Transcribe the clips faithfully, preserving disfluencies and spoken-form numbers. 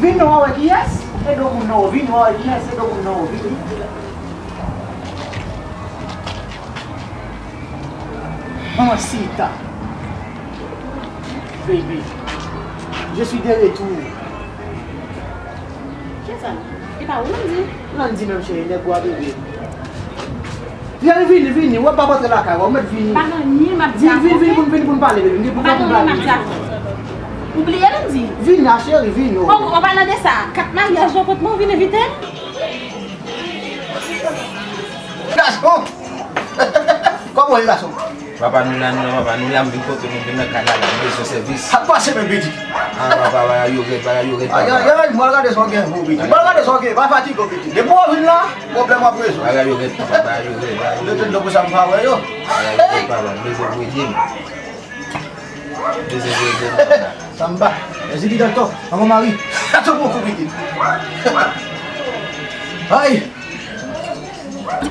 Vin non, w a wè kiyès? E do moun nan, vin non, w a wè kiyès? E do moun nan, vin. Mamacita. Baby. Je suis de retour. Kisa? E pa ou Landy? Landy menm cheri, nèg ou a bebe. Vini, vini, vini, w ap pa rantre lakay, w ap mèt vini. Pa gen anyen m ap di avè w. Vini, vini, vini pou n pale, bebe. Vini pou n pale. Pa gen anyen m ap di avè w. Ou bliye Landy? Vini la, cheri, vini. Oh, an palan de sa, kat maryaj yo kot mwen, ou vin envite m? Gason! Kòman w ye, gason? Papa, nou la, nou la, papa, nou la, m vin kote nou, m vin nan kay la, la, m bezwen sèvis. Sa k pase menm, pitit? Ah, papa, bagay yo rèd, bagay yo rèd, papa. Ay, ay, ay, m al gade sa w gen pou pitit. M al gade sa w gen, pa fatige w, pitit. Depi w vin la, pwoblèm w ap rezoud. Bagay yo rèd, papa, bagay yo rèd, bagay yo rèd. Mete dlo pou sa m pa wè yo. Bagay yo rèd, papa, m bezwen pou ede m. M bezwen pou ede m, papa. Samba, Ezili Dantò, manman Mari. Sa tou poko pitit. Ay!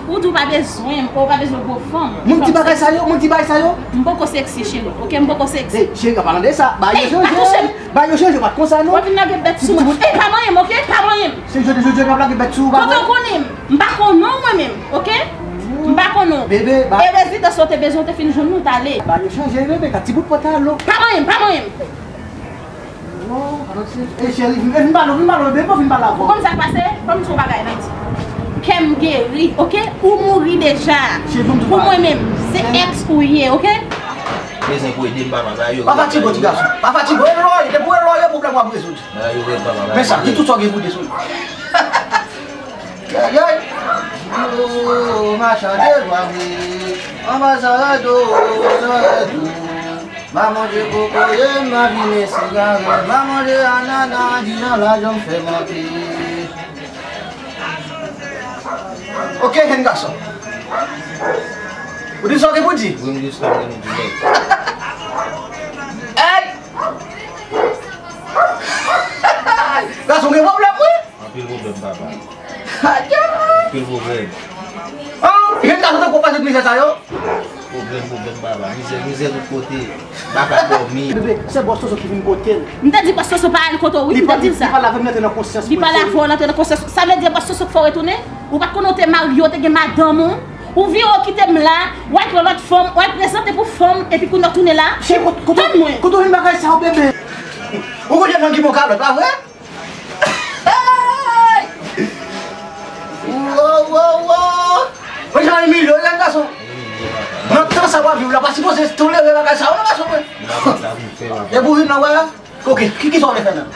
Ou di w pa bezwen m, ou pa bezwen gwo fanm. Moun di bagay sa yo, moun di bagay sa yo. M poko sexy, cheri, oke? M poko sexy. Ey, cheri, an palan de sa, bagay yo chanje. Ey, pa touche m. Bagay yo chanje, ou pa t konsa, non. W ap vin lage bèt sou mwen. Ey, pa manyen m, oke? Pa manyen m. Se jodi, jodi, jodi, w ap lage bèt sou ou, papa. Kote w konnen m? M pa konnen w, mwen menm, oke? M pa konnen w. Bebe, ba- E rezidans ou te bezwen, w te fin jwenn nou, w t ale. Bagay yo chanje, bebe, ka ti bout pòtalon. Pa manyen m, pa manyen m. Oh, e cheri, vin, vin pale, vin pale, bebe, vin pale avè m. Ou konn sa k pase? Ban m di w yon bagay, Landy. Kè m geri, oke? Ou mouri deja. Pou mwen menm, se èks ou ye, oke? Bezwen pou ede m, papa, bagay yo rèd. Pa fatige w, ti gason. Pa fatige w. E lò, depi w e lò, pwoblèm w ap rezoud. Bagay yo rèd, papa, bagay yo rèd. Men sa, di tout sa w gen pou w di sou li. Ay, ay. Oh, machan de lwa vre. Anba sa rado, sa rado. M a manje kokoye, m a fimen sigarèt, m a manje anana, di jan lajan m fè manke. Oke, jèn gason. Ou di sa w gen pou di? Wi, m di sa m gen pou di nèt. Ey! Gason gen pwoblèm, wi. Anpil pwoblèm, papa. Anpil pwoblèm. An, jèn gason tankou w pase tout mizè sa yo. Pwoblèm, pwoblèm, papa. Mizè, mizè tout kote. M pa ka dòmi. Bebe, se bòs Soso ki vin pote l. M te di bòs Soso pa al kote w, wi, m te di l sa. Li pale avè m, li antre nan konsyans mwen. Li pale avè w, li antre nan konsyans. Sa vle di bòs Soso k fè w retounen? Ou pa t konnen w te marye, w te gen madanm ou. Ou vire w kite m la, w al pran lòt fanm, w al prezante pou fanm, epi kounye a w tounen la. Cheri, kote, kote, tann mwen. Kote w jwenn bagay sa yo, bebe? Ou konnen fanm ki bon kalòt, pa vre? Hey! Wo, wo, wo! Mwen jan imilye w, jèn gason. Nan tan sa w ap viv la, pa sipoze tolere bagay sa yo, non, gason mwen. Epi w vin nan wè, oke, ki, kisa w vle fè menm?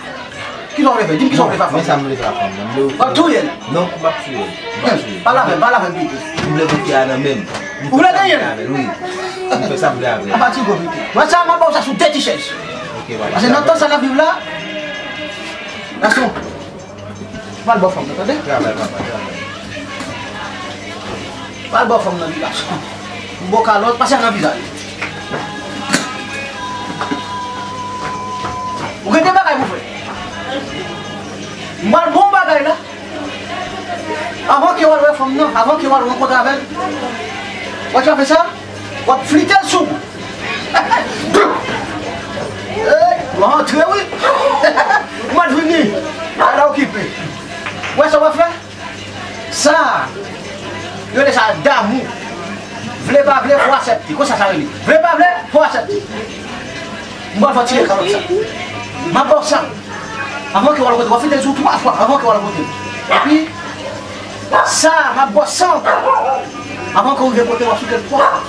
Kisa w vle fè? Di m kisa w vle fè, fanm. Men sa m vle fè, fanm nan. M vle. W ap touye l? Non, m p ap touye l. M p ap touye l. Pale avè m, pale avè m, pitit. M vle pou fi a nan men m. Ou vle genyen l? Wi. M fè sa m vle avè l. Apa ti gwo pitit. Wè sa, m ap ba w sa sou de ti chèz. Oke, papa. Paske nan tan sa n ap viv la, gason, pa al bò fanm nan, tande? Travay, papa, travay. Pa al bò fanm nan, gason. Ou bò kalòt, pase nan vizaj. Ou gen de bagay pou fè. M pral ba w bagay la. Avan ke w al wè fanm nan, avan ke w al rankontre avè l, w ap fè sa, w ap flite l sou ou. Ey, w a antre, wi. Ou mèt vini. Ala okipe. Ou wè sa w ap fè? Sa a, yo rele sa damou. Vle pa vle, fò w aksepte. Konsa sa rele. Vle pa vle, fò w aksepte. M pral fè w tire kalòt sa. M ap ba w sa. Avan ke w al kote, w ap fete l sou twa fwa avan ke w al kote l. Epi, sa, m ap ba w sa ankò. Avan ke w rive kote, w ap fete l twa fwa.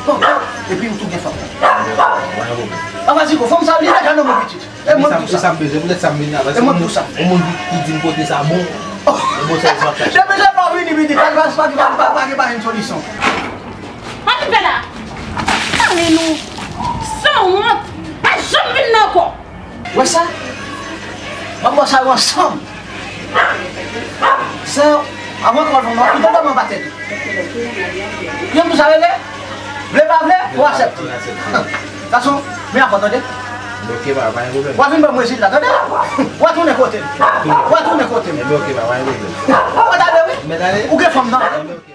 Bon, epi ou tou gen fanm. An, fatige w, fanm sa, li deja nan men w, pitit. E mwen k di w sa. E sa m bezwen, poutèt sa m vin la, paske yon moun ki di m kote sa bon. E bon sèvis m ap chache. Depi lè pa vini, pitit, pa, pa, pa, pa, pa, pa gen solisyon. Ann fè la. Tande nou. Sanwont. Pa janm vin la ankò. Wè sa? M ap ba w sa yo ansanm. Sa, avan ke w al fè yon, ou tande m anba tèt ou. Yon tou sa rele? Vle pa vle, fò w aksepte. Gason, men afè w tande. Ok, papa, pa gen pwoblèm. W a vin ban mwen zil la, tande? W a tounen kote m. W a tounen kote m. Enben, ok, papa, pa gen pwoblèm. W a tande, wi. Mèt ale. Ou gen fanm nan. Enben, ok.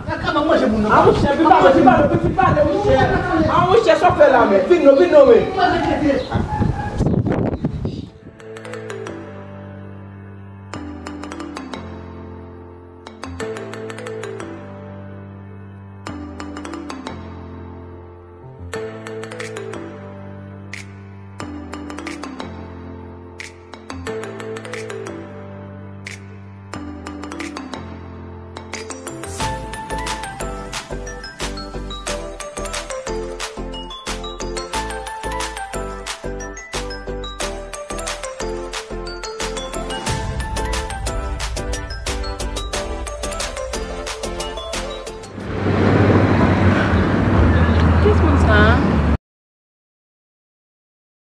Kaka m ap manje moun nan. A monchè, pi pale, pi pale, pi pale, monchè. A monchè, sa w fè la, men? Vin non, vin non, men.